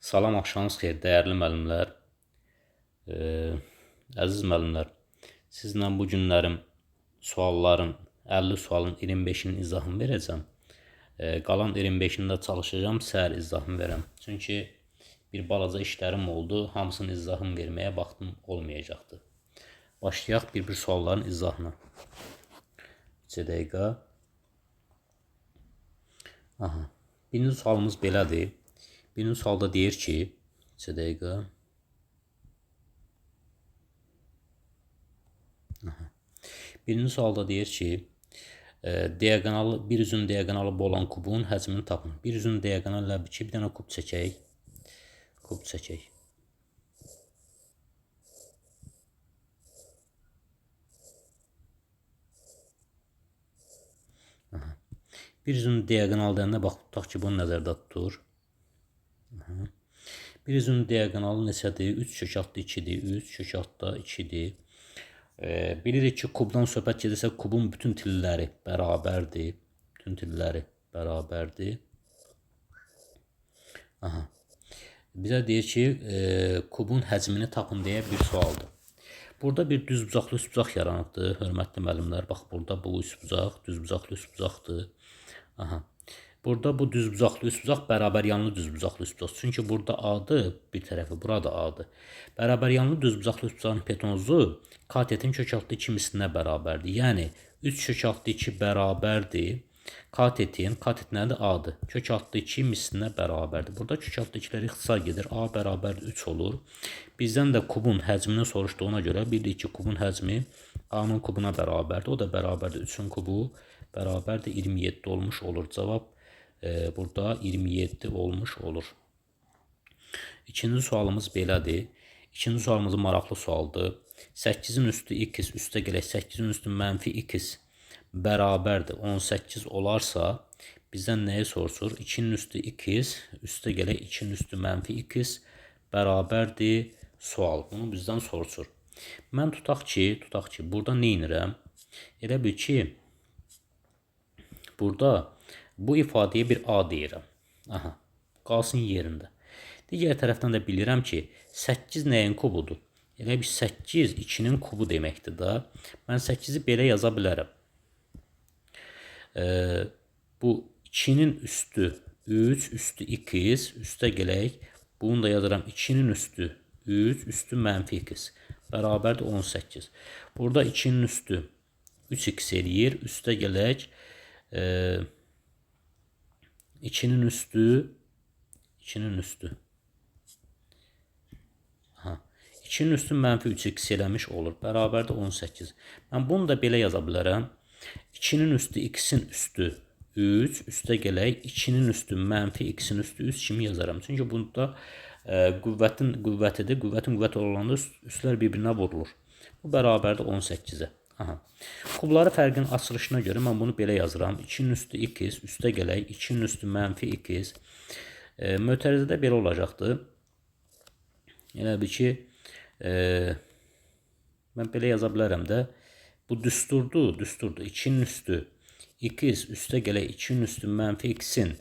Salam, axşamınız xeyir, dəyərli müəllimlər, əziz müəllimlər. Sizlə bu günlərim sualların 50 sualın 25-inin izahını verəcəm. Qalan 25-ini də çalışacağam, səhər izahını verəm. Çünki bir balaca işlərim oldu, hamısının izahını verməyə vaxtım olmayacaqdı. Başlayaq bir-bir sualların izahına. 3 dəqiqə. Aha. Birinci sualımız belədir. Birinci sualda deyir ki, 3 dəqiqə. Aha. Birinci sualda deyir ki, diaqonalı, bir üzün diaqonalı olan kubun həcmini tapın. Bir üzün diaqonalı ki, bir dənə kub çəkək. Kub çəkək. Aha. Bir üzün diaqonalı deyəndə bax, tutaq ki, bunu nəzərdə tutur. Aha. Bir üzün diaqonalı neçədir? 3 kök altda 2-dir. 3 kök altda 2-dir. Bilirik ki, kubdan söhbət gedirsə, kubun bütün tilləri bərabərdir. Bütün tilləri bərabərdir. Aha. Bizə deyir ki, kubun həcmini tapın deyə bir sualdır. Burada bir düzbucaqlı üçbucaq yaranıbdır, hörmətli müəllimlər. Bax, burada bu üçbucaq, düzbucaqlı üçbucaqdır. Aha. Burada bu düzbucaqlı üçbucaq bərabər yanlı düzbucaqlı üçbucaq. Çünki burada A-dır, bir tərəfi burada A-dır. Bərabər yanlı düzbucaqlı üçbucağın hipotenuzu katetin kök altda 2 mislinə bərabərdir. Yəni 3 kök altda 2 bərabərdir. Katetin, katet nədir? A-dır. Kök altda 2 mislinə bərabərdir. Burada kök altda 2-lər ixtisar gedir. A bərabərdir 3 olur. Bizdən də kubun həcmini soruşduğuna görə bilirik ki, kubun həcmi A-nın kubuna bərabərdir. O da bərabərdir 3-ün kubu bərabərdir 27 olmuş olur. Cavab burada 27 olmuş olur. İkinci sualımız belədir. İkinci sualımız maraqlı sualdır. 8-in üstü x üstə gələk 8-in üstü mənfi x bərabərdir 18 olarsa bizdən nəyi soruşur? 2-nin üstü x üstə gələk 2-nin üstü mənfi x bərabərdir sual. Bunu bizdən soruşur. Mən tutaq ki, burada nə edirəm? Elə bil ki, burada bu ifadəyə bir A deyirəm. Aha, qalsın yerində. Digər tərəfdən də bilirəm ki, 8 nəyin kubudur? Elə bir 8 2-nin kubu deməkdir da. Mən 8-i belə yaza bilərəm. Bu 2-nin üstü 3, üstü x, üstə gələk. Bunu da yazıram 2-nin üstü 3, üstü mənfi x. Bərabərdir 18. Burada 2-nin üstü 3x eləyir. Üstə gələk. 2-nin üstü 2-nin üstü. Aha. 2-nin üstü mənfi 3x eləmiş olur. Bərabərdir 18. Mən bunu da belə yaza bilərəm. 2-nin üstü x-in üstü 3, üstə gələk 2-nin üstü mənfi x-in üstü 3 kimi yazaram. Çünki bunda qüvvətin qüvvətidir. Qüvvətin qüvvəti olanda üstlər bir-birinə vurulur. Bu bərabərdir 18-ə. Aha. Kubları fərqin açılışına görə mən bunu belə yazıram. 2-nin üstü x, üstə gələk 2-nin üstü mənfi x. Mötərizədə belə olacaqdır. Elə bil ki, mən belə yaza bilərəm də. Bu düsturdur, düsturdur. 2-nin üstü x, üstə gələk 2-nin üstü mənfi x-in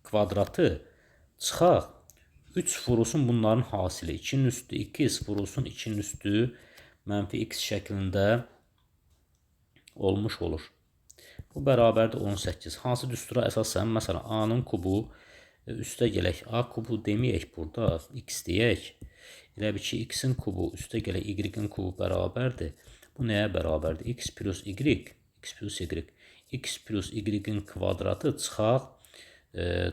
kvadratı çıxaq. 3 vurulsun bunların hasili. 2-nin üstü x vurulsun 2-nin üstü mənfi x şəklində olmuş olur. Bu bərabərdir 18. Hansı düstura əsasən? Məsələn, A-nın kubu üstə gələk. A kubu deməyək burada, x deyək. Elə bil ki, x-in kubu üstə gələk, y-in kubu bərabərdir. Bu nəyə bərabərdir? X plus y, x plus y. X plus y-in kvadratı çıxaq,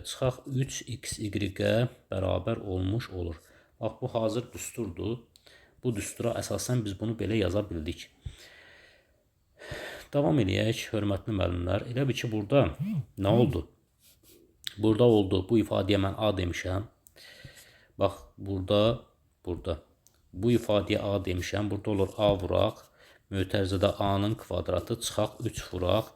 çıxaq 3xy-ə bərabər olmuş olur. Bax, bu hazır düsturdur. Bu düstura əsasən biz bunu belə yaza bildik. Davam eləyək, hörmətli müəllimlər. Elə bil ki, burada nə oldu? Burada oldu. Bu ifadəyə mən A demişəm. Bax, burada. Bu ifadəyə A demişəm. Burada olur A vuraq. Mötərizədə A-nın kvadratı çıxaq 3 vuraq.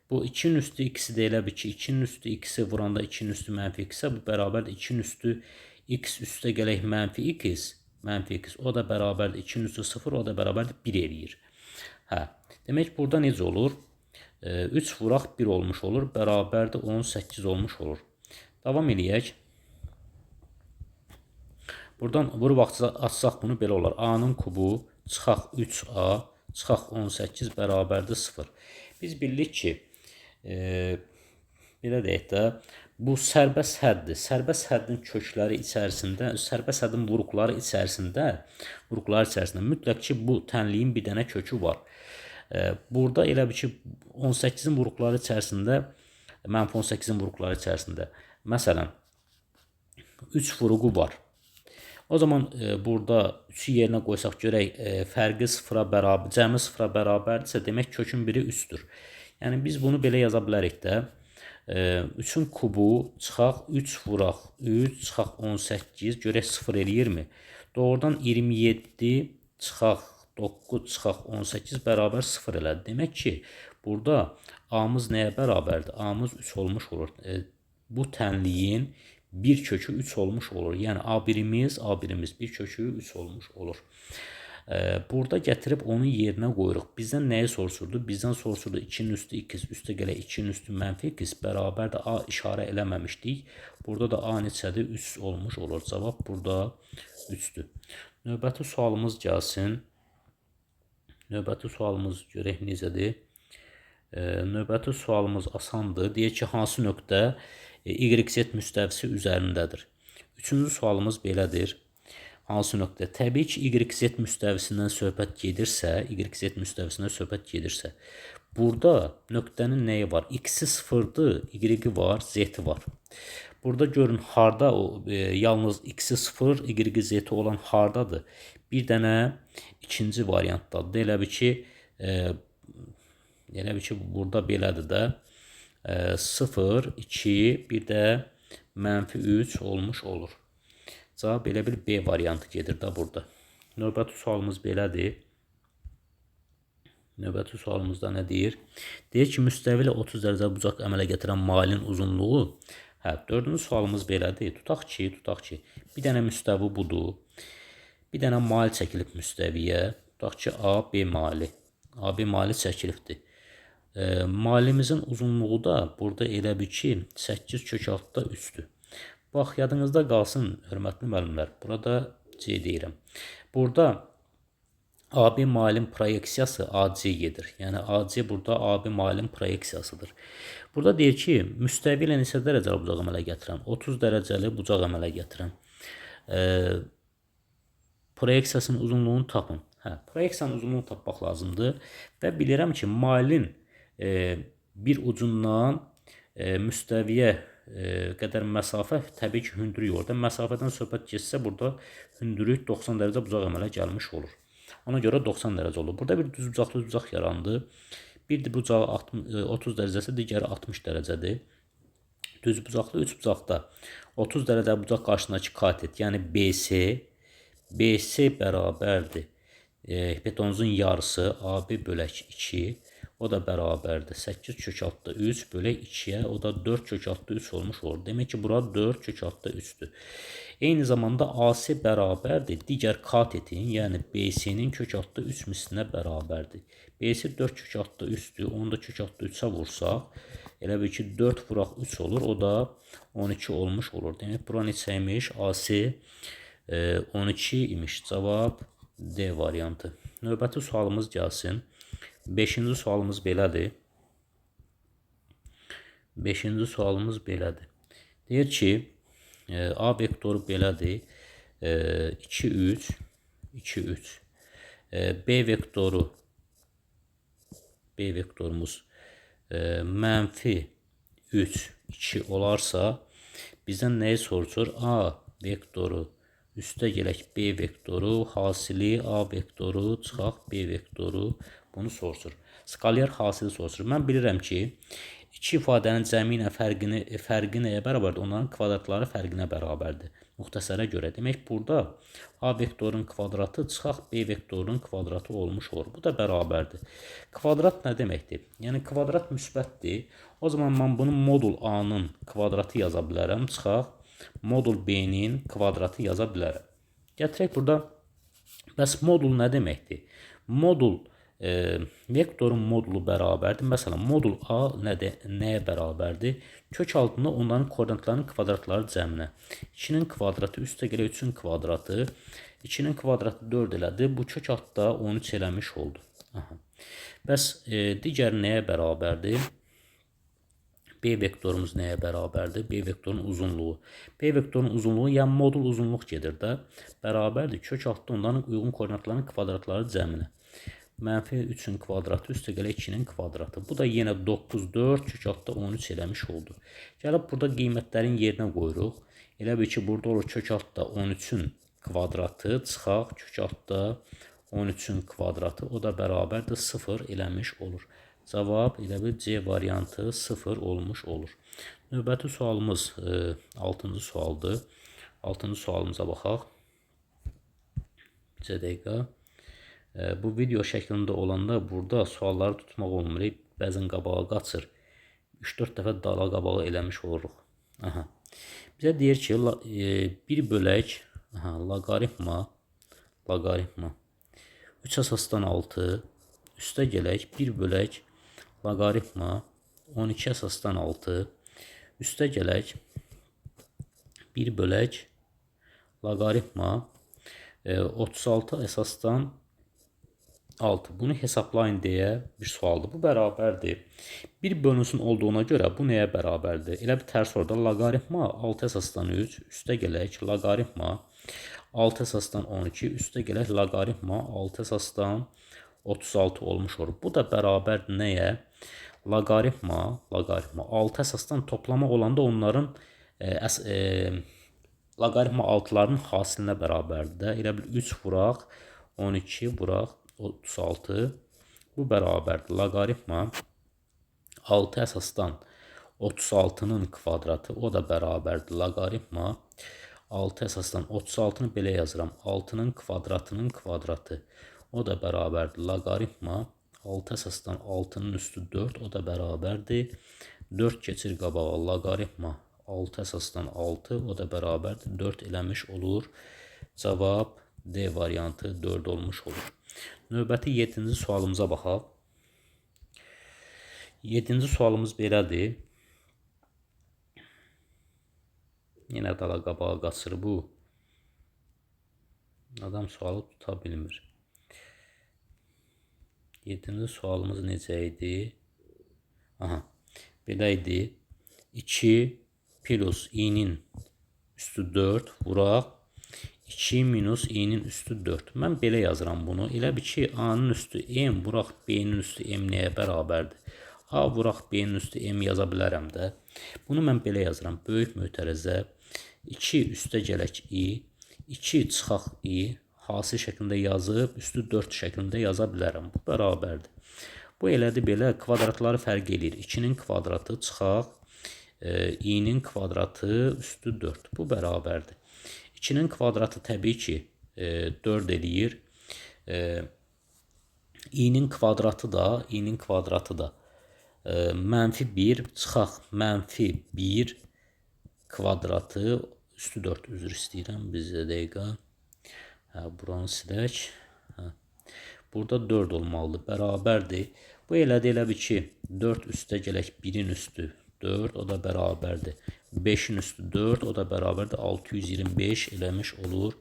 Bu 2-nin üstü x-i də elə bil ki, 2-nin üstü x-i vuranda 2-nin üstü mənfi x-ə. Bu bərabərdir 2-nin üstü x üstə gələk mənfi x. Mənfi x. O da bərabərdir 2-nin üstü 0, o da bərabərdir 1 eləyir. Hə. Demək, burada necə olur? 3 vuraq 1 olmuş olur. Bərabərdir 18 olmuş olur. Davam eləyək. Buradan vurub açsaq bunu belə olar. A-nın kubu çıxaq 3A çıxaq 18 bərabərdir 0. Biz bilirik ki, belə deyək də, bu sərbəst həddir. Sərbəst həddin kökləri içərisində, sərbəst həddin vuruqları içərisində, mütləq ki, bu tənliyin bir dənə kökü var. Burada elə bir ki, 18-in vuruqları içərisində, mənfi 18-in vuruqları içərisində, məsələn, 3 vuruqu var. O zaman burada 3-ü yerinə qoysaq görək, fərqi 0-a bərabər, cəmi 0-a bərabərdirsə, demək kökün biri 3-dür. Yəni biz bunu belə yaza bilərik də. 3-ün kubu çıxaq 3 vuraq 3 çıxaq 18, görək 0 eləyirmi? Doğrudan 27 çıxaq 9 çıxaq 18 bərabər 0 elədi. Demək ki, burada A-mız nəyə bərabərdir? A-mız 3 olmuş olur. Bu tənliyin bir kökü 3 olmuş olur. Yəni A1-imiz bir kökü 3 olmuş olur. Burada gətirib onun yerinə qoyuruq. Bizdən nəyi soruşurdu? Bizdən soruşurdu 2-nin üstü x, üstə gələk 2-nin üstü mənfi x bərabər də A işarə eləməmişdik. Burada da A neçədir? 3 olmuş olur. Cavab burada 3-dür. Növbəti sualımız gəlsin. Növbəti sualımız görək necədir? Növbəti sualımız asandır. Deyir ki, hansı nöqtə YZ müstəvisi üzərindədir? Üçüncü sualımız belədir. Hansı nöqtə? Təbii ki, YZ müstəvisindən söhbət gedirsə, burada nöqtənin nəyi var? X-i 0-dır, Y-i var, Z-i var. Burada görün, harda o, yalnız X-i 0, Y-i, Z-i olan hardadır? Bir dənə ikinci variantdadır. Elə bil ki, burada belədir də. 0, 2, bir də mənfi 3 olmuş olur. Cavab elə bir B variantı gedir də burada. Növbəti sualımız belədir. Növbəti sualımızda nə deyir? Deyir ki, müstəvi ilə 30 dərəcə bucaq əmələ gətirən mailin uzunluğu. Hə, dördüncü sualımız belədir. Tutaq ki, bir dənə müstəvi budur. Bir dənə mail çəkilib müstəviyə. Tutaq ki, AB maili. AB maili çəkilibdir. Mailimizin uzunluğu da burada elə bil ki, 8 kök 6-da 3-dür. Bax, yadınızda qalsın, hörmətli müəllimlər. Burada C deyirəm. Burada AB mailin proyeksiyası AC gedir. Yəni AC burada AB mailin proyeksiyasıdır. Burada deyir ki, müstəvi ilə neçə dərəcəli bucaq əmələ gətirən? 30 dərəcəli bucaq əmələ gətirən. Proyeksiyasının uzunluğunu tapın. Hə, proyeksiyanın uzunluğunu tapmaq lazımdır. Və bilirəm ki, mailin bir ucundan müstəviyə qədər məsafə təbii ki, hündürlük orada. Məsafədən söhbət getsə, burada hündürlük 90 dərəcə bucaq əmələ gəlmiş olur. Ona görə 90 dərəcə olur. Burada bir düzbucaqlı bucaq yarandı. Bir bucağı 30 dərəcəsi, digəri 60 dərəcədir. Düzbucaqlı üç bucaqda 30 dərəcə bucaq qarşısındakı katet, yəni BC, BC bərabərdir. Hipotenuzun yarısı AB bölək 2. O da bərabərdir. 8 kök 6-da 3 bölək 2-yə, o da 4 kök 6-da 3 olmuş olur. Demək ki, bura 4 kök 6-da 3-dür. Eyni zamanda AC bərabərdir. Digər katetin, yəni BC-nin kök 6-da 3 mislinə bərabərdir. BC 4 kök 6-da 3-dür. Onu da kök 6-da 3-ə vursaq, elə bil ki, 4 vuraq 3 olur. O da 12 olmuş olur. Demək, bura neçə imiş? AC 12 imiş. Cavab D variantı. Növbəti sualımız gəlsin. Beşinci sualımız belədir. Beşinci sualımız belədir. Deyir ki, A vektoru belədir. 2, 3, 2, 3. B vektoru, B vektorumuz mənfi 3, 2 olarsa, bizdən nəyi soruşur? A vektoru üstə gələk B vektoru, hasili A vektoru, çıxaq B vektoru. Bunu soruşur. Skalyar hasili soruşur. Mən bilirəm ki, iki ifadənin cəmi ilə fərqi nəyə bərabərdir? Onların kvadratları fərqinə bərabərdir. Müxtəsərə görə. Demək, burada A vektorunun kvadratı çıxaq B vektorunun kvadratı olmuş olur. Bu da bərabərdir. Kvadrat nə deməkdir? Yəni, kvadrat müsbətdir. O zaman mən bunu modul A-nın kvadratı yaza bilərəm. Çıxaq modul B-nin kvadratı yaza bilərəm. Gətirək burada. Bəs modul nə deməkdir? Modul Vektorun modulu bərabərdir. Məsələn, modul A nəyə bərabərdir? Kök altında onların koordinatlarının kvadratları cəminə. 2-nin kvadratı üstə gələ 3-ün kvadratı. 2-nin kvadratı 4 elədi. Bu kök altda 13 eləmiş oldu. Aha. Bəs digər nəyə bərabərdir? B vektorumuz nəyə bərabərdir? B vektorunun uzunluğu. B vektorunun uzunluğu, yəni modul uzunluq gedir də. Bərabərdir. Kök altda onların uyğun koordinatlarının kvadratları cəminə. Mənfi 3-ün kvadratı üstə gələ 2-nin kvadratı. Bu da yenə 9, 4, kök altda 13 eləmiş oldu. Gəlib burada qiymətlərin yerinə qoyuruq. Elə bil ki, burada olur kök altda 13-ün kvadratı, çıxaq kök altda 13-ün kvadratı, o da bərabərdir 0 eləmiş olur. Cavab elə bil C variantı 0 olmuş olur. Növbəti sualımız 6-cı sualdır. 6-cı sualımıza baxaq. Bir dəqiqə. Bu video şəklində olanda burada sualları tutmaq olmur. Bəzən qabağa qaçır. 3-4 dəfə dala qabağa eləmiş oluruq. Aha. Bizə deyir ki, 1 bölək aha, loqaritma 3 əsasdan 6 üstə gələk 1 bölək loqaritma 12 əsasdan 6 üstə gələk 1 bölək loqaritma 36 əsasdan 6. Bunu hesablayın deyə bir sualdır. Bu bərabərdir. Bir bölünsün olduğuna görə bu nəyə bərabərdir? Elə bir tərs orada loqaritma 6 əsasdan 3 üstə gələk loqaritma 6 əsasdan 12 üstə gələk loqaritma 6 əsasdan 36 olmuş olur. Bu da bərabərdir nəyə? Loqaritma 6 əsasdan toplama olanda onların loqaritma 6-larının hasilinə bərabərdir də. Elə bil 3 vuraq 12 vuraq 36 bu bərabərdir. Loqaritma 6 əsasdan 36-nın kvadratı, o da bərabərdir. Loqaritma 6 əsasdan 36-nı belə yazıram. 6-nın kvadratının kvadratı, o da bərabərdir. Loqaritma 6 əsasdan 6-nın üstü 4, o da bərabərdir. 4 keçir qabağa. Loqaritma 6 əsasdan 6, o da bərabərdir. 4 eləmiş olur. Cavab D variantı 4 olmuş olur. Növbəti 7-ci sualımıza baxaq. 7-ci sualımız belədir. Yenə dala qabağa qaçır bu. Adam sualı tuta bilmir. 7-ci sualımız necə idi? Aha, belə idi. 2 plus i-nin üstü 4 vuraq 2 minus i-nin üstü 4. Mən belə yazıram bunu. Elə bil ki, a-nın üstü m vuraq b-nin üstü m nəyə bərabərdir? A vuraq b-nin üstü m yaza bilərəm də. Bunu mən belə yazıram. Böyük mötərizə 2 üstə gələk i, 2 çıxaq i hasil şəklində yazıb, üstü 4 şəklində yaza bilərəm. Bu bərabərdir. Bu elədir belə kvadratları fərq eləyir. 2-nin kvadratı çıxaq i-nin kvadratı üstü 4. Bu bərabərdir. 2-nin kvadratı təbii ki 4 eləyir. İ-nin kvadratı da, mənfi 1 çıxaq mənfi 1 kvadratı üstü 4, üzr istəyirəm bizə dəqiqə. Hə, buranı silək. Hə. Burada 4 olmalıdır, bərabərdir. Bu elədir elə bil ki 4 üstə gələk 1-in üstü 4, o da bərabərdir. 5-in üstü 4, o da bərabərdir. 625 eləmiş olur.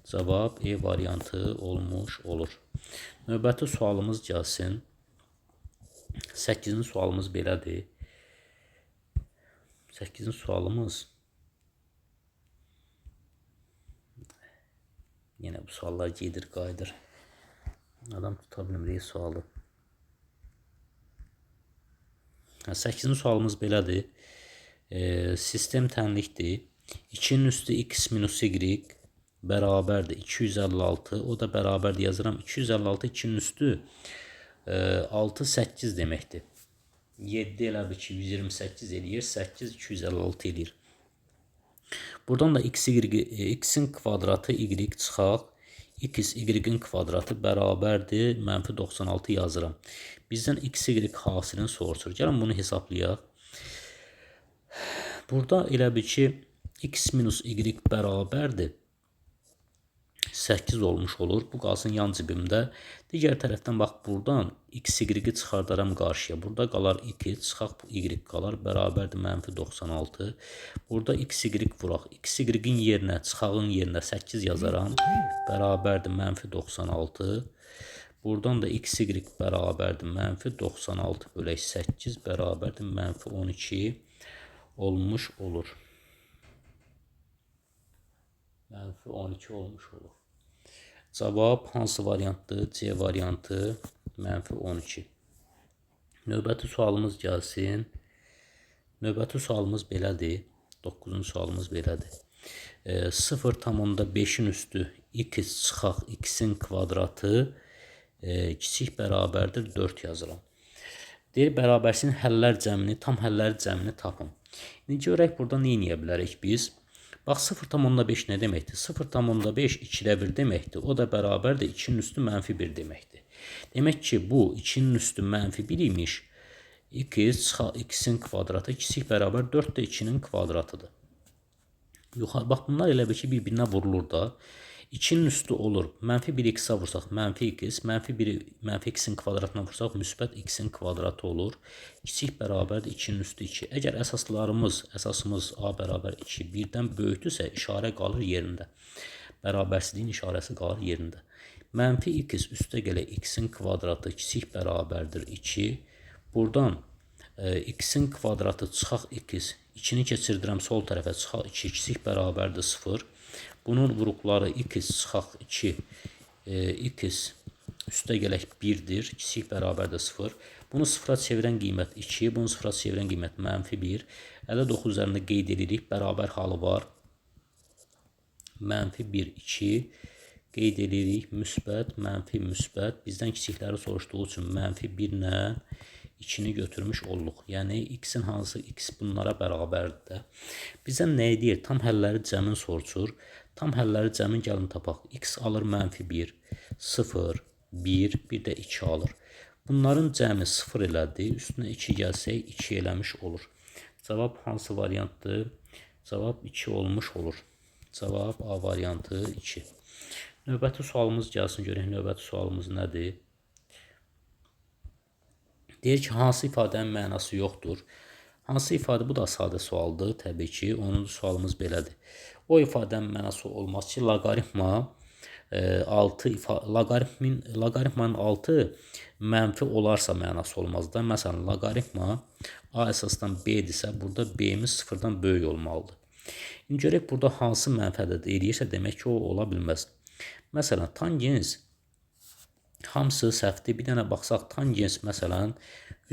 Cavab E variantı olmuş olur. Növbəti sualımız gəlsin. 8-ci sualımız belədir. 8-ci sualımız yenə bu suallar gedir, qayıdır. Adam tuta bilmir sualı. 8-ci sualımız belədir. Sistem tənlikdir. 2-nin üstü x minus y bərabərdir 256. O da bərabərdir. Yazıram 256 2-nin üstü 6 8 deməkdir. 7 elə bil ki 128 eləyir. 8 256 eləyir. Buradan da x-in kvadratı y çıxaq. X y-in kvadratı bərabərdir. Mənfi 96 yazıram. Bizdən x, y hasilini soruşur. Gəlin bunu hesablayaq. Burada elə bil ki, x minus y bərabərdir. 8 olmuş olur. Bu qalsın yan cibimdə. Digər tərəfdən bax buradan x, y-i çıxardaram qarşıya. Burada qalar 2, çıxaq bu y qalar bərabərdir mənfi 96. Burada x, y vuraq. X, y-in yerinə, çıxağın yerinə 8 yazaram. Bərabərdir mənfi 96. Buradan da x, y bərabərdir mənfi 96 bölək 8 bərabərdir mənfi 12 olmuş olur. Mənfi 12 olmuş olur. Cavab hansı variantdır? C variantı mənfi 12. Növbəti sualımız gəlsin. Növbəti sualımız belədir. 9-cu sualımız belədir. 0,5-in üstü x çıxaq x-in kvadratı kiçik bərabərdir 4 yazıram. Deyir, bərabərsinin həllər cəmini, tam həllər cəmini tapın. İndi görək burada nə eləyə bilərik biz? Bax, 0,5 nə deməkdir? 0,5 2-də 1 deməkdir. O da bərabərdir 2-nin üstü mənfi 1 deməkdir. Demək ki, bu 2-nin üstü mənfi 1 imiş. X x-in kvadratı kiçik bərabər 4 də 2-nin kvadratıdır. Yuxarı, bax, bunlar elə bil ki, bir-birinə vurulur da. 2-nin üstü olur. Mənfi 1x-a vursaq, mənfi x, mənfi 1, mənfi x-in kvadratına vursaq, müsbət x-in kvadratı olur. Kiçik bərabərdir 2-nin üstü 2. Əgər əsaslarımız, əsasımız a bərabər 2, 1-dən böyükdürsə, işarə qalır yerində. Bərabərsizliyin işarəsi qalır yerində. Mənfi x üstə gələ x-in kvadratı kiçik bərabərdir 2. Buradan x-in kvadratı çıxaq x, 2-ni keçirdirəm sol tərəfə, çıxaq 2, kiçik bərabərdir 0. Bunun vuruqları x çıxaq 2, x üstə gələk 1-dir, kiçik bərabərdir 0. Bunu sıfıra çevirən qiymət 2, bunu sıfıra çevirən qiymət mənfi 1. 59 üzərində qeyd edirik, bərabər halı var. Mənfi 1, 2 qeyd edirik, müsbət, mənfi, müsbət. Bizdən kiçikləri soruşduğu üçün mənfi 1 ilə 2-ni götürmüş olduq. Yəni, x-in hansı x bunlara bərabərdir də. Bizdən nə deyir? Tam həlləri cəmin soruşur. Tam həlləri cəmin gəlin tapaq. X alır mənfi 1, 0, 1, bir də 2 alır. Bunların cəmi 0 elədi. Üstünə 2 gəlsək 2 eləmiş olur. Cavab hansı variantdır? Cavab 2 olmuş olur. Cavab A variantı 2. Növbəti sualımız gəlsin. Görək növbəti sualımız nədir? Deyir ki, hansı ifadənin mənası yoxdur? Hansı ifadə? Bu da sadə sualdır. Təbii ki, 10-cu sualımız belədir. O ifadənin mənası olmaz ki, loqaritma 6 loqaritmanın 6 mənfi olarsa mənası olmaz da. Məsələn, loqaritma A əsasdan B-dirsə, burada B-imiz sıfırdan böyük olmalıdır. İndi görək burada hansı mənfi ədəd eləyirsə, demək ki, o ola bilməz. Məsələn, tangens hamısı səhvdir. Bir dənə baxsaq, tangens məsələn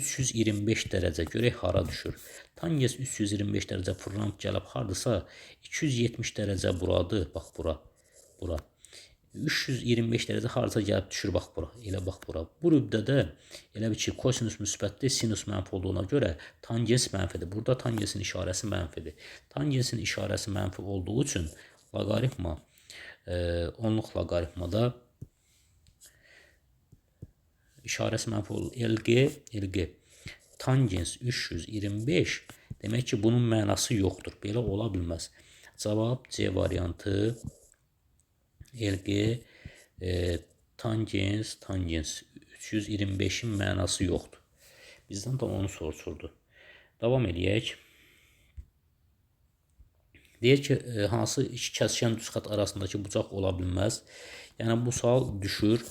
325 dərəcə görək hara düşür. Tangens 325 dərəcə fırlanıb gəlib hardasa 270 dərəcə buradır. Bax bura. Bura. 325 dərəcə hardasa gəlib düşür bax bura. Elə bax bura. Bu rübdədə elə bil ki, kosinus müsbətdir, sinus mənfi olduğuna görə tangens mənfidir. Burada tangensin işarəsi mənfidir. Tangensin işarəsi mənfi olduğu üçün loqaritma onluq loqaritmada işarəsi mənfi olur. LG tangens 325 demək ki, bunun mənası yoxdur. Belə ola bilməz. Cavab C variantı LG tangens 325-in mənası yoxdur. Bizdən də onu soruşurdu. Davam eləyək. Deyir ki, hansı iki kəsişən düz xətt arasındakı bucaq ola bilməz. Yəni, bu sual düşür.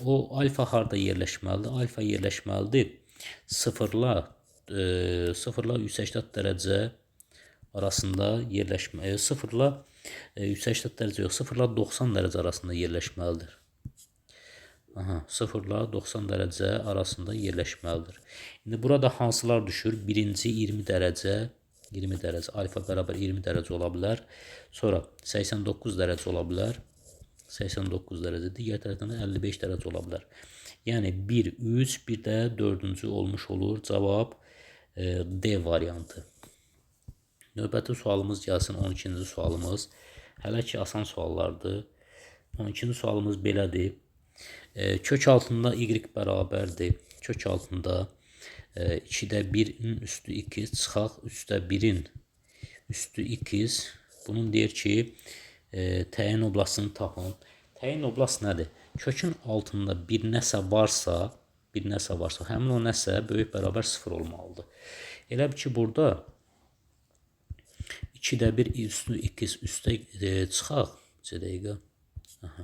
O alfa harda yerləşməlidir? Alfa yerləşməlidir 0-la 180 dərəcə arasında yerləşmə, 0-la 180 dərəcə yox, 0-la 90 dərəcə arasında yerləşməlidir. Aha, 0-la 90 dərəcə arasında yerləşməlidir. İndi burada hansılar düşür? Birinci 20 dərəcə, 20 dərəcə, alfa bərabər 20 dərəcə ola bilər. Sonra 89 dərəcə ola bilər. 89 dərəcə, digər tərəfdən də 55 dərəcə ola bilər. Yəni 1, 3, bir də 4-cü olmuş olur. Cavab D variantı. Növbəti sualımız gəlsin, 12-ci sualımız. Hələ ki, asan suallardır. 12-ci sualımız belədir. Kök altında y bərabərdir. Kök altında 2-də 1-in üstü 2 çıxaq 3-də 1-in üstü 2. Bunun deyir ki, Təyin oblastını tapın. Təyin oblast nədir? Kökün altında bir nəsə varsa, həmin o nəsə böyük bərabər 0 olmalıdır. Elə bil ki, burada 2-də 1 üstü x üstə çıxaq. Neçə dəqiqə? Aha.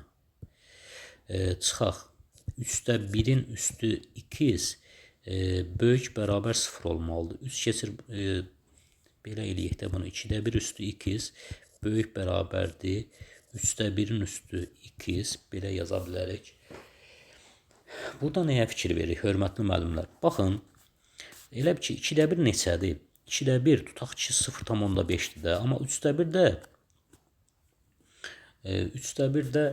Çıxaq. 3-də 1-in üstü x böyük bərabər 0 olmalıdır. 3 keçir, belə eləyək də bunu. 2-də 1 üstü x böyük bərabərdir. 3-də 1-in üstü x belə yaza bilərik. Burada nəyə fikir veririk, hörmətli müəllimlər? Baxın, elə bil ki, 2-də 1 neçədir? 2-də 1 tutaq ki, 0,5-dir də. Amma 3-də 1 də 3-də 1 də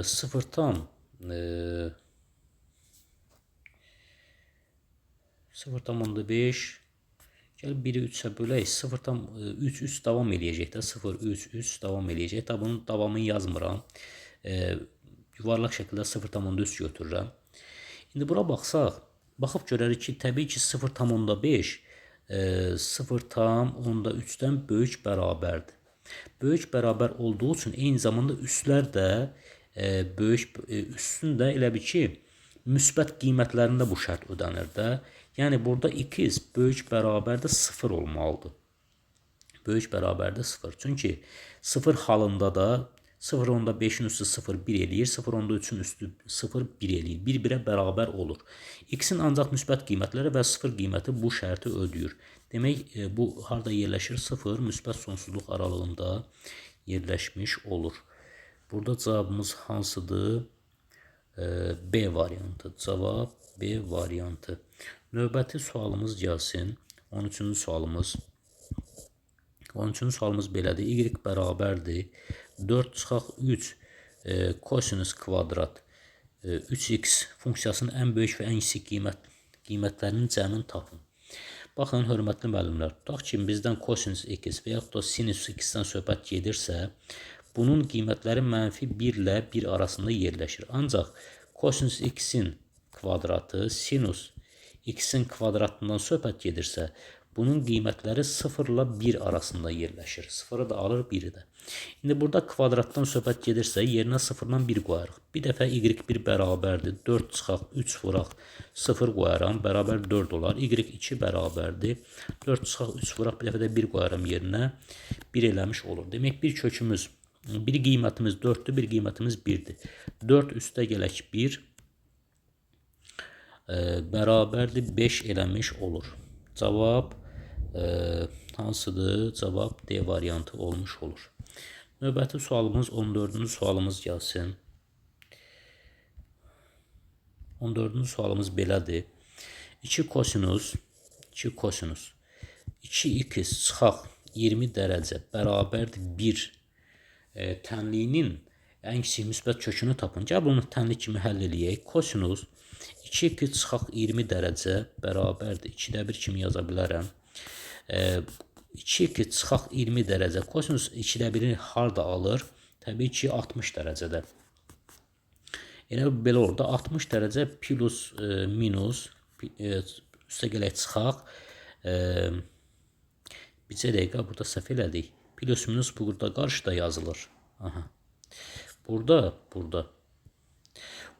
0,5 gəl 1-i 3-ə bölək, 0,3 3 davam eləyəcək də, 0, 3, 3 davam eləyəcək. Da bunun davamını yazmıram. Yuvarlaq şəkildə 0,3 götürürəm. İndi bura baxsaq, baxıb görərik ki, təbii ki, 0,5 0,3-dən böyük bərabərdir. Böyük bərabər olduğu üçün eyni zamanda üstlər də böyük, üstün də elə bil ki, müsbət qiymətlərində bu şərt ödənir də. Yəni, burada x böyük bərabərdə 0 olmalıdır. Böyük bərabərdə 0. Çünki 0 halında da 0,5-in üstü 0, 1 eləyir. 0,3-ün üstü 0, 1 eləyir. Bir-birə bərabər olur. X-in ancaq müsbət qiymətləri və 0 qiyməti bu şərti ödəyir. Demək, bu harada yerləşir? 0 müsbət sonsuzluq aralığında yerləşmiş olur. Burada cavabımız hansıdır? B variantı. Cavab B variantı. Növbəti sualımız gəlsin. 13-cü sualımız. 13-cü sualımız belədir. Y bərabərdir. 4 çıxaq 3 kosinus kvadrat 3x funksiyasının ən böyük və ən kiçik qiymətlərinin cəmini tapın. Baxın, hörmətli müəllimlər, tutaq ki, bizdən kosinus x və yaxud da sinus x-dən söhbət gedirsə, bunun qiymətləri mənfi 1 ilə 1 arasında yerləşir. Ancaq kosinus x-in kvadratı sinus x-in kvadratından söhbət gedirsə, bunun qiymətləri 0 ilə 1 arasında yerləşir. 0-ı da alır, 1-i də. İndi burada kvadratdan söhbət gedirsə, yerinə 0-dan 1 qoyarıq. Bir dəfə y1 bərabərdir. 4 çıxaq, 3 vuraq, 0 qoyaram, bərabər 4 olar. y2 bərabərdir. 4 çıxaq, 3 vuraq, bir dəfə də 1 qoyaram yerinə. 1 eləmiş olur. Demək, bir kökümüz, bir qiymətimiz 4-dür, bir qiymətimiz 1-dir. 4 üstə gələk 1 bərabərdir, 5 eləmiş olur. Cavab hansıdır? Cavab D variantı olmuş olur. Növbəti sualımız 14-cü sualımız gəlsin. 14-cü sualımız belədir. 2 kosinus 2x çıxaq 20 dərəcə bərabərdir 1 tənliyinin ən kiçik müsbət kökünü tapın. Gəl bunu tənlik kimi həll eləyək. Kosinus 2x çıxaq 20 dərəcə bərabərdir. 2-də 1 kimi yaza bilərəm. 2x çıxaq 20 dərəcə. Kosinus 2-də 1-i harda alır? Təbii ki, 60 dərəcədə. Elə belə olur da 60 dərəcə plus minus üstə gələk çıxaq. Bircə dəqiqə burada səhv elədik. Plus minus burada qarşıda yazılır. Aha. Burada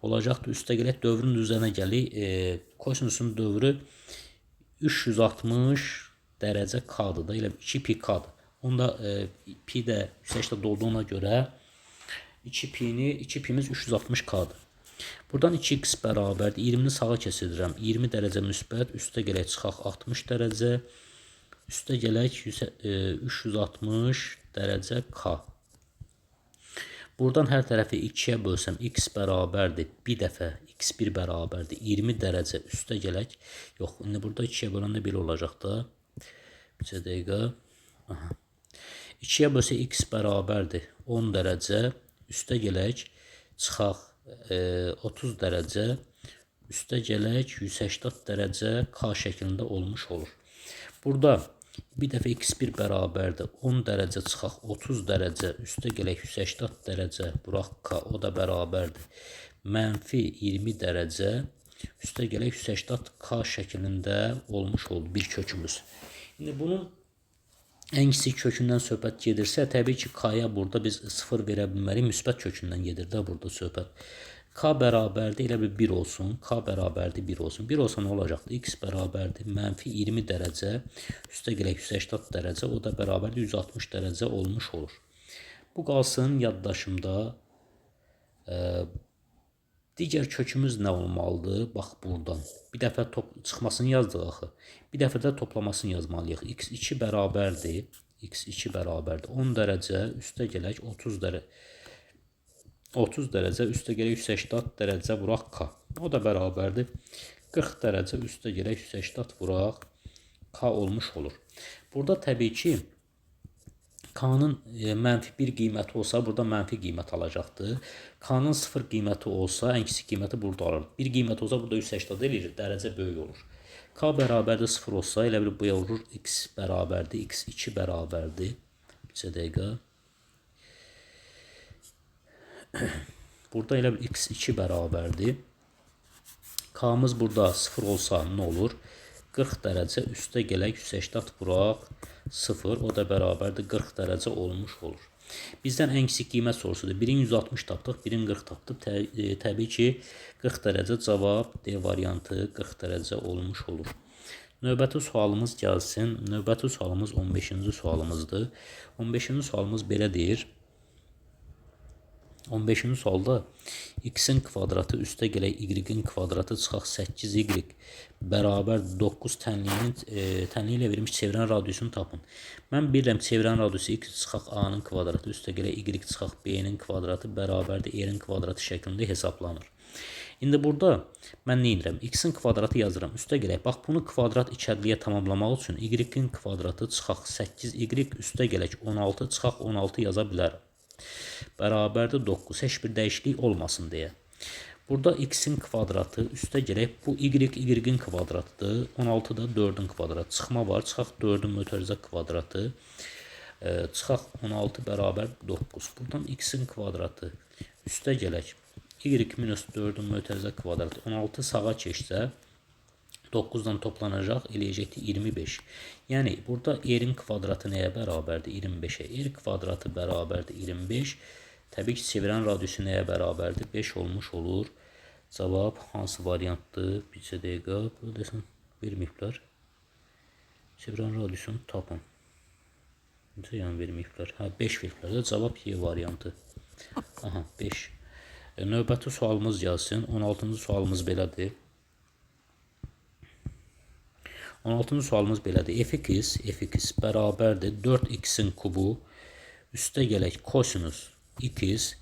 olacaqdır. Üstə gələk dövrün üzərinə gəlik. Kosinusun dövrü 360 dərəcə K-dır da. Elə 2 pi K-dır. Onda pi də 180 dolduğuna görə 2 pimiz 360 K-dır. Buradan 2x bərabərdir. 20-ni sağa keçirirəm. 20 dərəcə müsbət. Üstə gələk çıxaq 60 dərəcə. Üstə gələk 360 dərəcə K. Buradan hər tərəfi 2-yə bölsəm, x bərabərdir. Bir dəfə x1 bərabərdir. 20 dərəcə üstə gələk. Yox, indi burada 2-yə böləndə belə olacaq da. Bir dəqiqə. Aha. 2-yə bölsə x bərabərdir. 10 dərəcə üstə gələk. Çıxaq 30 dərəcə üstə gələk. 180 dərəcə K şəklində olmuş olur. Burada bir dəfə x1 bərabərdir. 10 dərəcə çıxaq 30 dərəcə üstə gələk 180 dərəcə vuraq K, o da bərabərdir. Mənfi 20 dərəcə üstə gələk 180 K şəklində olmuş oldu bir kökümüz. İndi bunun Ən kiçik kökündən söhbət gedirsə, təbii ki, K-ya burada biz 0 verə bilmərik. Müsbət kökündən gedir də burada söhbət. K bərabərdir, elə bir 1 olsun. K bərabərdir, 1 olsun. 1 olsa nə olacaqdır? X bərabərdir, mənfi 20 dərəcə, üstə gələk 180 dərəcə, o da bərabərdir, 160 dərəcə olmuş olur. Bu qalsın yaddaşımda. Digər kökümüz nə olmalıdır? Bax buradan. Bir dəfə çıxmasını yazdıq axı. Bir dəfə də toplamasını yazmalıyıq. x2 bərabərdir. x2 bərabərdir. 10 dərəcə üstə gələk 30 dərəcə. 30 dərəcə üstə gələk 180 dərəcə vuraq k. O da bərabərdir. 40 dərəcə üstə gələk 180 vuraq k olmuş olur. Burada təbii ki, K-nın mənfi 1 qiyməti olsa, burada mənfi qiymət alacaqdır. K-nın 0 qiyməti olsa, ən kiçik qiyməti burada alır. 1 qiyməti olsa, burada 180 eləyir, dərəcə böyük olur. K bərabərdir 0 olsa, elə bil bu olur x bərabərdir, x2 bərabərdir. Bir dəqiqə. Burada elə bil x2 bərabərdir. K-mız burada 0 olsa nə olur? 40 dərəcə üstə gələk 180 vuraq 0, o da bərabərdir 40 dərəcə olmuş olur. Bizdən ən kiçik qiymət sorusudur. Birini 160 tapdıq, birini 40 tapdıq. Təbii ki, 40 dərəcə cavab D variantı 40 dərəcə olmuş olur. Növbəti sualımız gəlsin. Növbəti sualımız 15-ci sualımızdır. 15-ci sualımız belə deyir. 15-ci sualda x-in kvadratı üstə gələk y-in kvadratı çıxaq 8y bərabər 9 tənliyi ilə verilmiş çevrənin radiusunu tapın. Mən bilirəm çevrənin radiusu x çıxaq a-nın kvadratı üstə gələk y çıxaq b-nin kvadratı bərabərdir r-in kvadratı şəklində hesablanır. İndi burada mən nə edirəm? X-in kvadratı yazıram. Üstə gələk. Bax, bunu kvadrat içəriliyə tamamlamaq üçün y-in kvadratı çıxaq 8y üstə gələk 16 çıxaq 16 yaza bilərəm. Bərabərdir 9. Heç bir dəyişiklik olmasın deyə. Burada x-in kvadratı üstə gələk. Bu y, y-in kvadratıdır. 16 da 4-ün kvadratı. Çıxma var. Çıxaq 4-ün mötərizə kvadratı. Çıxaq 16 bərabər 9. Buradan x-in kvadratı üstə gələk. Y minus 4-ün mötərizə kvadratı. 16 sağa keçsə 9-dan toplanacaq, eləyəcəkdir 25. Yəni, burada r-in kvadratı nəyə bərabərdir? 25-ə. R kvadratı bərabərdir 25. Təbii ki, çevirən radiusu nəyə bərabərdir? 5 olmuş olur. Cavab hansı variantdır? Bir dəqiqə, burada desən, verməyiblər. Çevirən radiusunu tapın. Necə yəni verməyiblər? Hə, 5 veriblər də. Cavab Y variantı. Aha, 5. Növbəti sualımız gəlsin. 16-cı sualımız belədir. 16-cı sualımız belədir. Fx bərabərdir 4x-in kubu üstə gələk kosinus x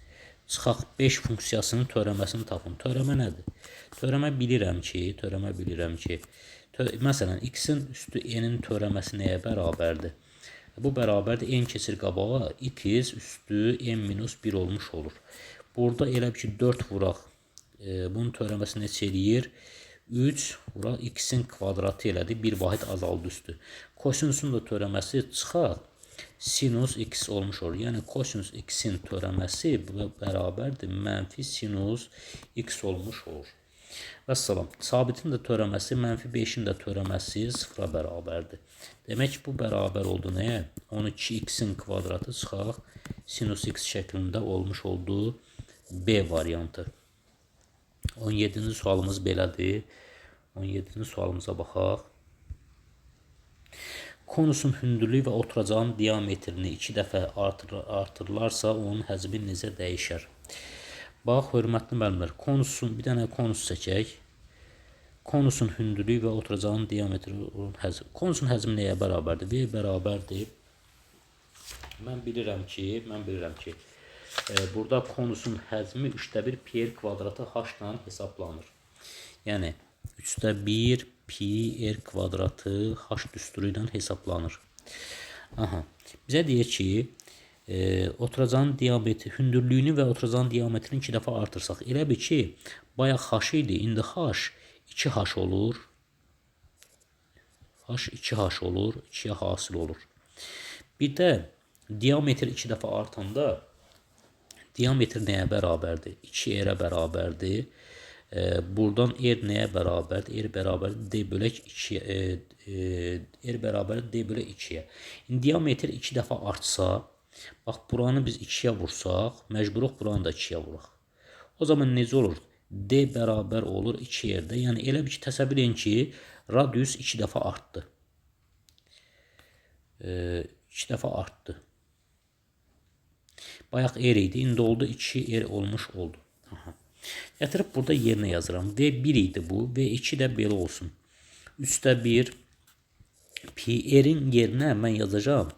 çıxaq 5 funksiyasının törəməsini tapın. Törəmə nədir? Törəmə bilirəm ki, məsələn, x-in üstü n-in törəməsi nəyə bərabərdir? Bu bərabərdir, n keçir qabağa, x üstü n minus 1 olmuş olur. Burada elə ki 4 vuraq, bunun törəməsi neçə eləyir? 3 vuraq x-in kvadratı elədi, bir vahid azaldı üstü. Kosinusun da törəməsi çıxaq, sinus x olmuş olur. Yəni kosinus x-in törəməsi bərabərdir, mənfi sinus x olmuş olur. Vəssalam, sabitin də törəməsi, mənfi 5-in də törəməsi 0-a bərabərdir. Demək ki, bu bərabər oldu nəyə? 12x-in kvadratı çıxaq, sinus x şəklində olmuş oldu B variantı. 17-ci sualımız belədir. 17-ci sualımıza baxaq. Konusun hündürlüyü və oturacağın diametrini 2 dəfə artırırlarsa, onun həcmi necə dəyişər? Bax, hörmətli müəllimlər, konusun, bir dənə konus çəkək. Konusun hündürlüyü və oturacağın diametri, onun həcmi. Konusun həcmi nəyə bərabərdir? V bərabərdir. Mən bilirəm ki, burada konusun həcmi 3də 1 pi r kvadratı h ilə hesablanır. Yəni 3də 1 pi r kvadratı h düsturu ilə hesablanır. Aha. Bizə deyir ki, oturacağın diametri, hündürlüyünü və oturacağın diametrini 2 dəfə artırsaq. Elə bil ki, bayaq h idi, indi h 2h olur. H 2h olur, 2-yə hasil olur. Bir də diametr 2 dəfə artanda diametr nəyə bərabərdir? 2r-ə bərabərdir. Buradan R nəyə bərabərdir? R bərabərdir D bölək 2-yə. R bərabərdir D bölək 2-yə. İndi diametr 2 dəfə artsa, bax buranı biz 2-yə vursaq, məcburuq buranı da 2-yə vuraq. O zaman necə olur? D bərabər olur 2 yerdə. Yəni elə bir ki, təsəvvür edin ki, radius 2 dəfə artdı. 2 dəfə artdı. Bayaq R idi, indi oldu 2R olmuş oldu. Aha. Gətirib burada yerinə yazıram. V1 idi bu, V2 də belə olsun. 3-də 1 pi R-in yerinə mən yazacağam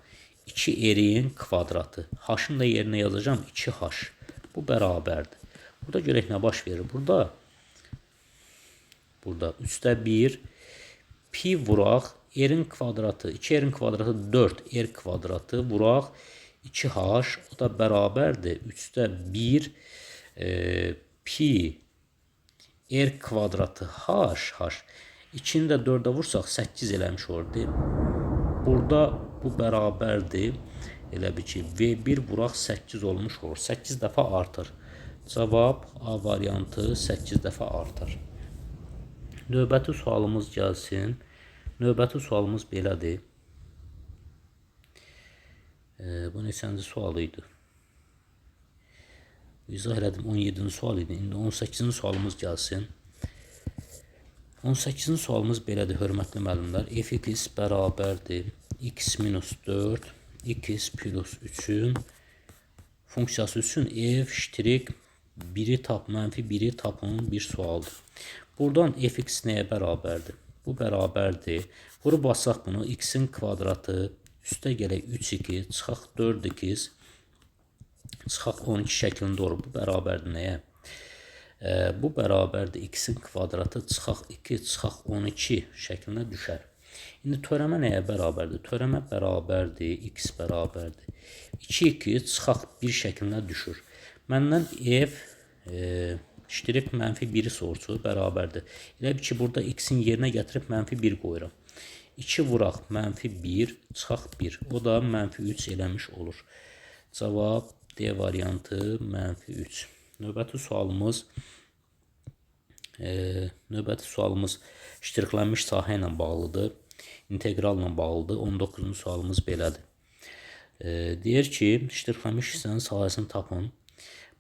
2R-in kvadratı. H-ın da yerinə yazacağam 2H. Bu bərabərdir. Burada görək nə baş verir. Burada 3-də 1 pi vuraq R-in kvadratı, 2R-in kvadratı 4R kvadratı vuraq 2H, o da bərabərdir 3-də 1 pi R kvadratı H, H. 2-ni də 4-ə vursaq 8 eləmiş olurdu. Burada bu bərabərdir. Elə bil ki, V1 vuraq 8 olmuş olur. 8 dəfə artır. Cavab A variantı 8 dəfə artır. Növbəti sualımız gəlsin. Növbəti sualımız belədir. Bu neçənci sual idi? İzah elədim, 17-ci sual idi. İndi 18-ci sualımız gəlsin. 18-ci sualımız belədir, hörmətli müəllimlər. Fx bərabərdir x minus 4, x plus 3-ün funksiyası üçün f ştrik 1-i tap, mənfi 1-i tapın bir sualdır. Buradan fx nəyə bərabərdir? Bu bərabərdir. Vurub basaq bunu x-in kvadratı, üstə gələk 3x, çıxaq 4x, çıxaq 12 şəklində olur. Bu bərabərdir nəyə? Bu bərabərdir x-in kvadratı, çıxaq 2, çıxaq 12 şəklində düşər. İndi törəmə nəyə bərabərdir? Törəmə bərabərdir, x bərabərdir. 2, 2, çıxaq 1 şəklində düşür. Məndən f ştrix mənfi 1-i soruşur, bərabərdir. Elə bil ki, burada x-in yerinə gətirib mənfi 1 qoyuram. 2 vuraq mənfi 1, çıxaq 1. O da mənfi 3 eləmiş olur. Cavab D variantı mənfi 3. Növbəti sualımız ştrixlənmiş sahə ilə bağlıdır. İnteqralla bağlıdır. 19-cu sualımız belədir. Deyir ki, ştrixlənmiş hissənin sahəsini tapın.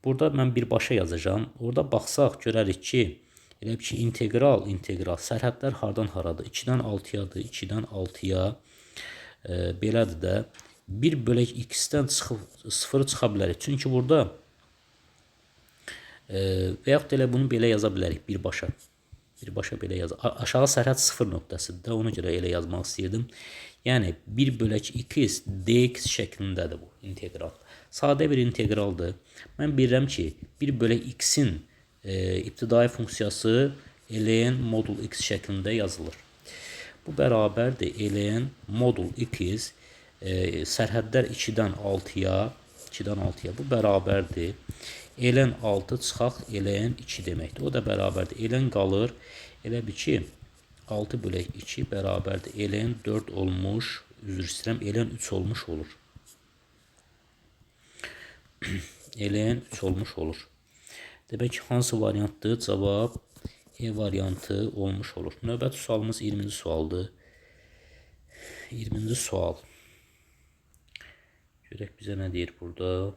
Burada mən birbaşa yazacağam. Orada baxsaq görərik ki, elə ki, integral, sərhədlər hardan haradır? 2-dən 6-yadır, 2-dən 6-ya belədir də. 1 bölək x-dən 0-ı çıxa bilərik. Çünki burada və yaxud da elə bunu belə yaza bilərik birbaşa. Birbaşa belə yaz. Aşağı sərhəd 0 nöqtəsidir də, ona görə elə yazmaq istəyirdim. Yəni 1 bölək x dx şəklindədir bu integral. Sadə bir inteqraldır. Mən bilirəm ki, 1 bölək x-in ibtidai funksiyası ln modul x şəklində yazılır. Bu bərabərdir ln modul x sərhədlər 2-dən 6-ya, 2-dən 6-ya bu bərabərdir. Ln 6 çıxaq ln 2 deməkdir. O da bərabərdir. Ln qalır. Elə bil ki, 6 bölək 2 bərabərdir. Ln 4 olmuş, üzr istəyirəm, ln 3 olmuş olur. Ln 3 olmuş olur. Demək ki, hansı variantdır? Cavab E variantı olmuş olur. Növbəti sualımız 20-ci sualdır. 20-ci sual. Görək bizə nə deyir burada.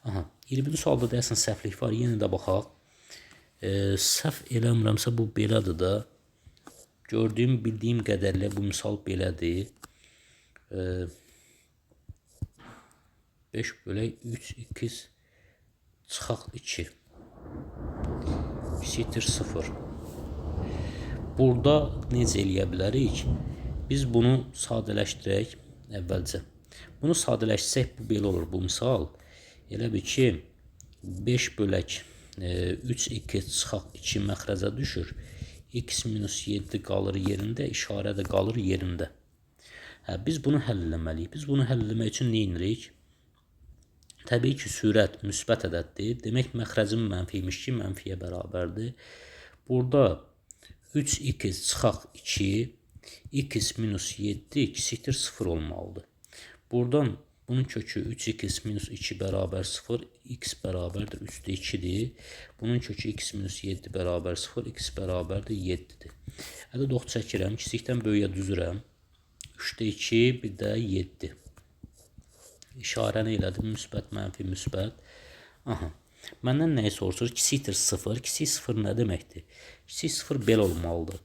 Aha, 20-ci sualda deyəsən səhvlik var. Yenə də baxaq. Səhv eləmirəmsə bu belədir də. Gördüyüm, bildiyim qədərlə bu misal belədir. 5 bölək 3, 2, çıxaq 2. Kiçikdir 0. Burada necə eləyə bilərik? Biz bunu sadələşdirək əvvəlcə. Bunu sadələşdirsək bu belə olur bu misal. Elə bil ki, 5 bölək 3, 2 çıxaq 2 məxrəcə düşür. X minus 7 qalır yerində, işarə də qalır yerində. Hə, biz bunu həll eləməliyik. Biz bunu həll eləmək üçün nə edirik? Təbii ki, sürət müsbət ədəddir. Demək, məxrəcim mənfi imiş ki, mənfiyə bərabərdir. Burada 3x çıxaq 2, x minus 7 kiçikdir 0 olmalıdır. Buradan Bunun kökü 3x minus 2 bərabər 0, x bərabərdir 3-də 2-dir. Bunun kökü x minus 7 bərabər 0, x bərabərdir 7-dir. Ədəd ox çəkirəm, kiçikdən böyüyə düzürəm. 3-də 2, bir də 7. İşarəni elədim, müsbət, mənfi, müsbət. Aha. Məndən nəyi soruşur? Kiçikdir 0. Kiçik 0 nə deməkdir? Kiçik 0 belə olmalıdır.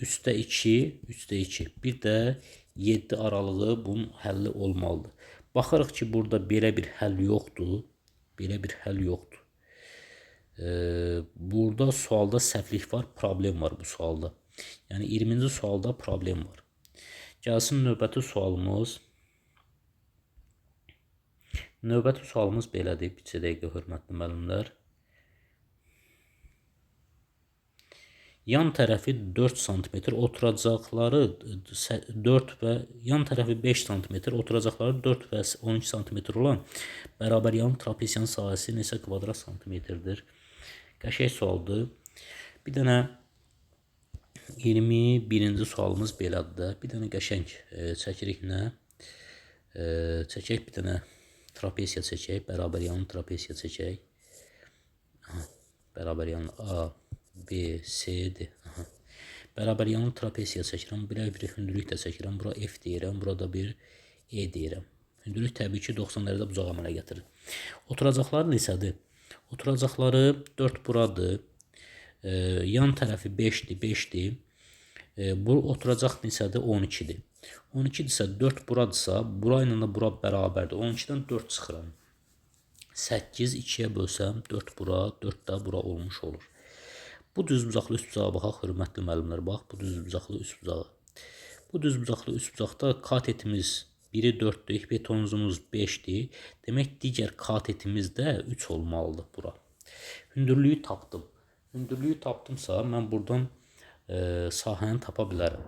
3-də 2, 3-də 2. Bir də 7 aralığı bunun həlli olmalıdır. Baxırıq ki, burada belə bir həll yoxdur. Belə bir həll yoxdur. Burada sualda səhvlik var, problem var bu sualda. Yəni 20-ci sualda problem var. Gəlsin növbəti sualımız. Növbəti sualımız belədir. Bir dəqiqə, hörmətli müəllimlər. Yan tərəfi 4 sm, oturacaqları 4 və yan tərəfi 5 sm, oturacaqları 4 və 12 sm olan bərabər yanlı trapesiyanın sahəsi neçə kvadrat santimetrdir? Qəşəng sualdır. Bir dənə 21-ci sualımız belədir də. Bir dənə qəşəng çəkirik nə? Çəkək bir dənə trapesiya çəkək, bərabər yanlı trapesiya çəkək. Aha, bərabər yanlı A, B, C, D. Aha. Bərabər yanlı trapesiya çəkirəm. Belə bir hündürlük də çəkirəm. Bura F deyirəm, burada bir E deyirəm. Hündürlük təbii ki 90 dərəcə bucaq əmələ gətirir. Oturacaqları neçədir? Oturacaqları 4 buradır. Yan tərəfi 5-dir, 5-dir. Bu oturacaq neçədir? 12-dir. 12-dirsə 4 buradırsa, bura ilə də bura bərabərdir. 12-dən 4 çıxıram. 8 2-yə bölsəm 4 bura, 4 də bura olmuş olur. Bu düzbucaqlı üçbucağa baxaq, hörmətli müəllimlər, bax, bu düzbucaqlı üçbucağı. Bu düzbucaqlı üçbucaqda katetimiz biri 4-dür, hipotenuzumuz 5-dir. Demək, digər katetimiz də 3 olmalıdır bura. Hündürlüyü tapdım. Hündürlüyü tapdımsa, mən buradan sahəni tapa bilərəm.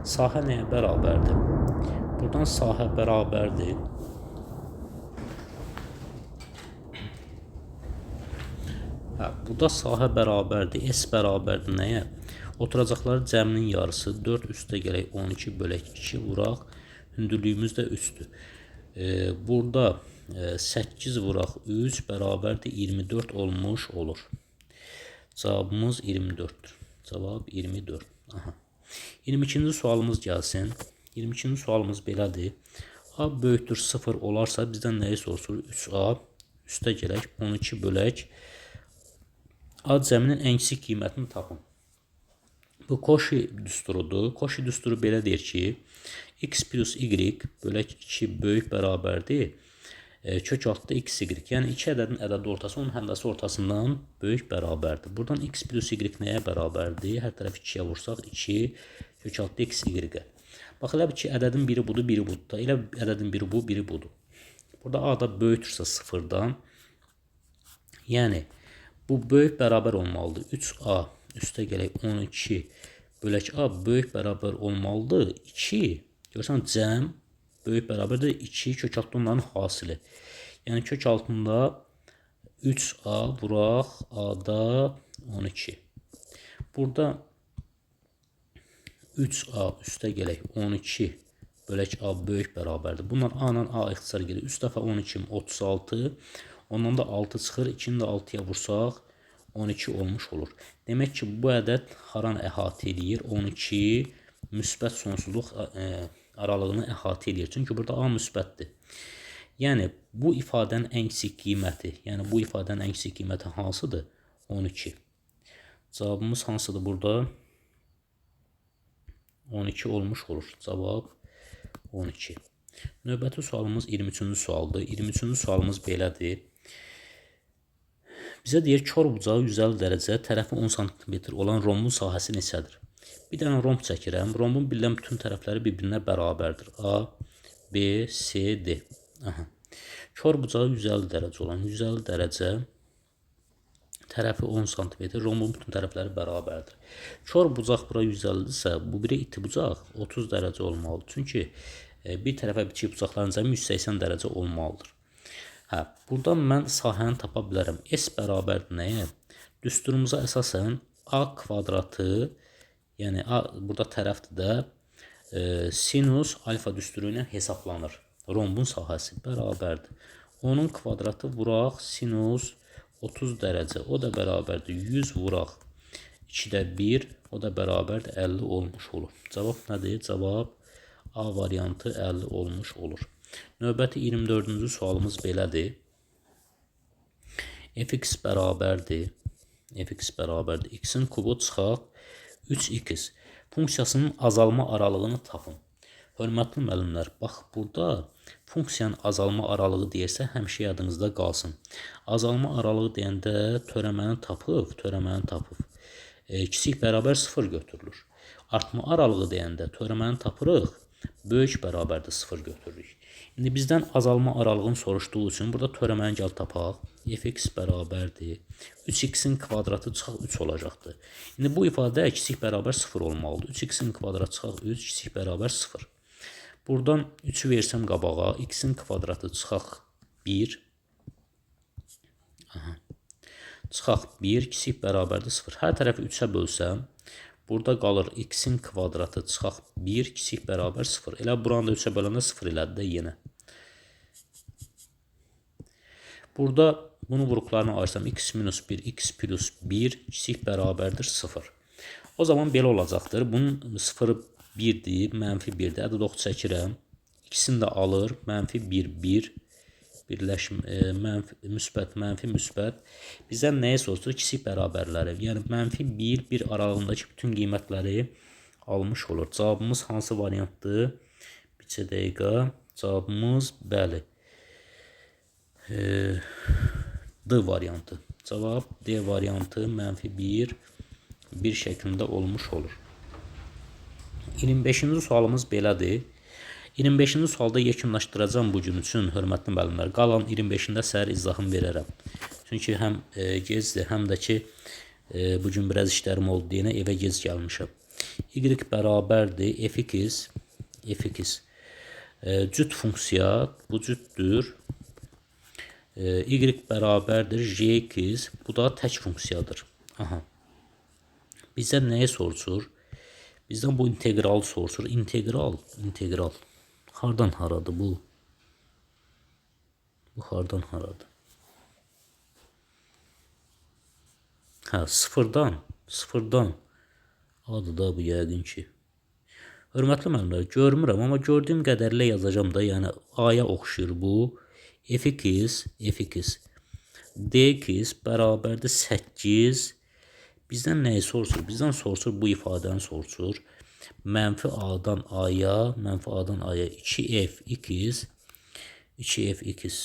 Sahə nəyə bərabərdir? Buradan sahə bərabərdir. Hə, burada sahə bərabərdir. S bərabərdir nəyə? Oturacaqları cəminin yarısı 4 üstə gələk 12 bölək 2 vuraq. Hündürlüyümüz də 3-dür. Burada 8 vuraq 3 bərabərdir 24 olmuş olur. Cavabımız 24-dür. Cavab 24. Aha. 22-ci sualımız gəlsin. 22-ci sualımız belədir. A böyükdür 0 olarsa bizdən nəyi soruşur? 3A üstə gələk 12 bölək A cəminin ən kiçik qiymətini tapın. Bu Koşi düsturudur. Koşi düsturu belə deyir ki, x plus y bölək 2 böyük bərabərdir. Kök altda x, y. Yəni iki ədədin ədədi ortası onun həndəsi ortasından böyük bərabərdir. Buradan x plus y nəyə bərabərdir? Hər tərəf 2-yə vursaq 2 kök altda x, y-ə. Bax, elə bil ki, ədədin biri budur, biri budur da. Elə ədədin biri bu, biri budur. Burada a da böyükdürsə 0-dan. Yəni bu böyük bərabər olmalıdır. 3a üstə gələk 12 bölək a böyük bərabər olmalıdır. 2. Görürsən, cəm böyük bərabərdir 2 kök altında onların hasili. Yəni kök altında 3a vuraq a-da 12. Burada 3a üstə gələk 12 bölək a böyük bərabərdir. Bunlar a ilə a ixtisar gedir. 3 dəfə 12 36. Ondan da 6 çıxır. 2-ni də 6-ya vursaq 12 olmuş olur. Demək ki, bu ədəd haranı əhatə eləyir? 12 müsbət sonsuzluq aralığını əhatə eləyir. Çünki burada a müsbətdir. Yəni bu ifadənin ən kiçik qiyməti, yəni bu ifadənin ən kiçik qiyməti hansıdır? 12. Cavabımız hansıdır burada? 12 olmuş olur. Cavab 12. Növbəti sualımız 23-cü sualdır. 23-cü sualımız belədir. Bizə deyir, kor bucağı 150 dərəcə, tərəfi 10 sm olan rombun sahəsi neçədir? Bir dənə romb çəkirəm. Rombun bilinən bütün tərəfləri bir-birinə bərabərdir. A, B, C, D. Aha. Kor bucağı 150 dərəcə olan 150 dərəcə tərəfi 10 sm, rombun bütün tərəfləri bərabərdir. Kor bucaq bura 150-dirsə, bu biri iti bucaq 30 dərəcə olmalıdır. Çünki bir tərəfə bitişik bucaqların cəmi 180 dərəcə olmalıdır. Hə, buradan mən sahəni tapa bilərəm. S bərabərdir nəyə? Düsturumuza əsasən A kvadratı, yəni A burada tərəfdir də, sinus alfa düsturu ilə hesablanır. Rombun sahəsi bərabərdir. Onun kvadratı vuraq sinus 30 dərəcə. O da bərabərdir. 100 vuraq 2-də 1, o da bərabərdir 50 olmuş olur. Cavab nədir? Cavab A variantı 50 olmuş olur. Növbəti 24-cü sualımız belədir. Fx bərabərdir. Fx bərabərdir. X-in kubu çıxaq 3x. Funksiyasının azalma aralığını tapın. Hörmətli müəllimlər, bax burada funksiyanın azalma aralığı deyirsə, həmişə yadınızda qalsın. Azalma aralığı deyəndə törəməni tapıb, Kiçik bərabər 0 götürülür. Artma aralığı deyəndə törəməni tapırıq, böyük bərabərdir 0 götürürük. İndi bizdən azalma aralığını soruşduğu üçün burada törəməni gəl tapaq. Fx bərabərdir. 3x-in kvadratı çıxaq 3 olacaqdır. İndi bu ifadə kiçik bərabər 0 olmalıdır. 3x-in kvadratı çıxaq 3, kiçik bərabər 0. Buradan 3-ü versəm qabağa, x-in kvadratı çıxaq 1. Aha. Çıxaq 1, kiçik bərabərdir 0. Hər tərəfi 3-ə bölsəm, burada qalır x-in kvadratı çıxaq 1, kiçik bərabər 0. Elə buranı da 3-ə böləndə 0 elədi də yenə. Burada bunu vuruqlarına ayırsam x minus 1, x plus 1 kiçik bərabərdir 0. O zaman belə olacaqdır. Bunun 0-ı 1-dir, mənfi 1-dir. Ədəd oxu çəkirəm. İkisini də alır. Mənfi 1, 1. Birləşmə, mənfi, müsbət, mənfi, müsbət. Bizdən nəyə soruşur? Kiçik bərabərləri. Yəni mənfi 1, 1 aralığındakı bütün qiymətləri almış olur. Cavabımız hansı variantdır? Bir dəqiqə. Cavabımız bəli. D variantı. Cavab D variantı mənfi 1, 1 şəklində olmuş olur. 25-ci sualımız belədir. 25-ci sualda yekunlaşdıracağam bu gün üçün, hörmətli müəllimlər. Qalan 25-də səhər izahımı verərəm. Çünki həm gecdir, həm də ki, bu gün biraz işlərim oldu deyənə evə gec gəlmişəm. Y bərabərdir fx, fx. Cüt funksiya, bu cütdür. Y bərabərdir gx, bu da tək funksiyadır. Aha. Bizdən nəyi soruşur? Bizdən bu integral soruşur. İntegral, integral. Hardan haradır bu? Bu hardan haradır? Hə, sıfırdan, sıfırdan. Adı da bu yəqin ki. Hörmətli müəllimlər, görmürəm, amma gördüyüm qədərlə yazacağam da, yəni A-ya oxşuyur bu. Fx, fx, dx bərabərdir 8. Bizdən nəyi soruşur? Bizdən soruşur bu ifadəni soruşur. Mənfi A-dan A-ya, mənfi A-dan A-ya 2fx, 2fx.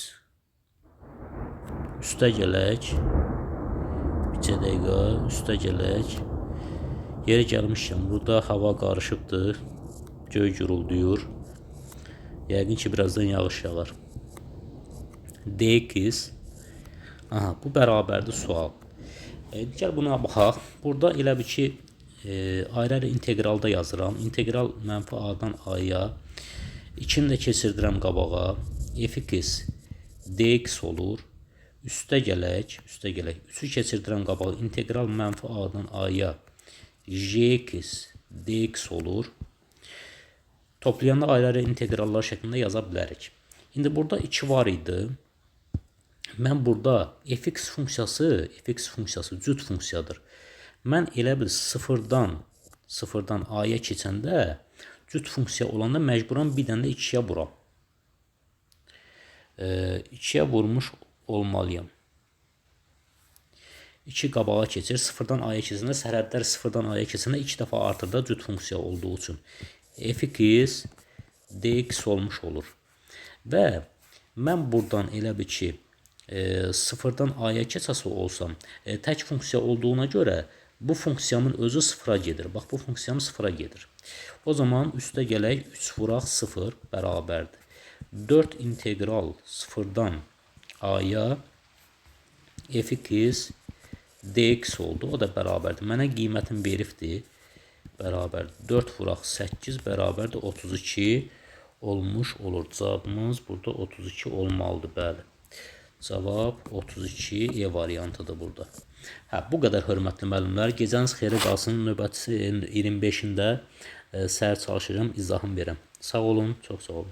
Üstə gələk. Bir dəqiqə, üstə gələk. Yeri gəlmişkən, burada hava qarışıbdır. Göy gurulduyur. Yəqin ki, birazdan yağış yağar. Dx. Aha, bu bərabərdir sual. Gəl buna baxaq. Burada elə bir ki, ayrı-ayrı integralda yazıram. İntegral mənfi A-dan A-ya. 2-ni də keçirdirəm qabağa. Fx dx olur. Üstə gələk, üstə gələk. 3-ü keçirdirəm qabağa. İntegral mənfi A-dan A-ya gx dx olur. Toplayanda ayrı-ayrı integrallar şəklində yaza bilərik. İndi burada 2 var idi. Mən burada fx funksiyası, fx funksiyası cüt funksiyadır. Mən elə bil sıfırdan A-ya keçəndə cüt funksiya olanda məcburam bir dənə də 2-yə vuram. 2-yə vurmuş olmalıyam. 2 qabağa keçir. Sıfırdan A-ya keçəndə sərhədlər sıfırdan A-ya keçəndə 2 dəfə artır da cüt funksiya olduğu üçün. Fx dx olmuş olur. Və mən buradan elə bil ki, sıfırdan A-ya keçəsi olsam, tək funksiya olduğuna görə bu funksiyamın özü sıfıra gedir. Bax, bu funksiyam sıfıra gedir. O zaman üstə gələk 3 vuraq 0 bərabərdir. 4 integral sıfırdan A-ya fx dx oldu. O da bərabərdir. Mənə qiymətin veribdir. Bərabərdir. 4 vuraq 8 bərabərdir 32 olmuş olur. Cavabımız burada 32 olmalıdır. Bəli. Cavab 32 E variantıdır burada. Hə, bu qədər hörmətli müəllimlər. Gecəniz xeyrə qalsın. Növbəti 25-də səhər çalışacağam, izahımı verəm. Sağ olun, çox sağ olun.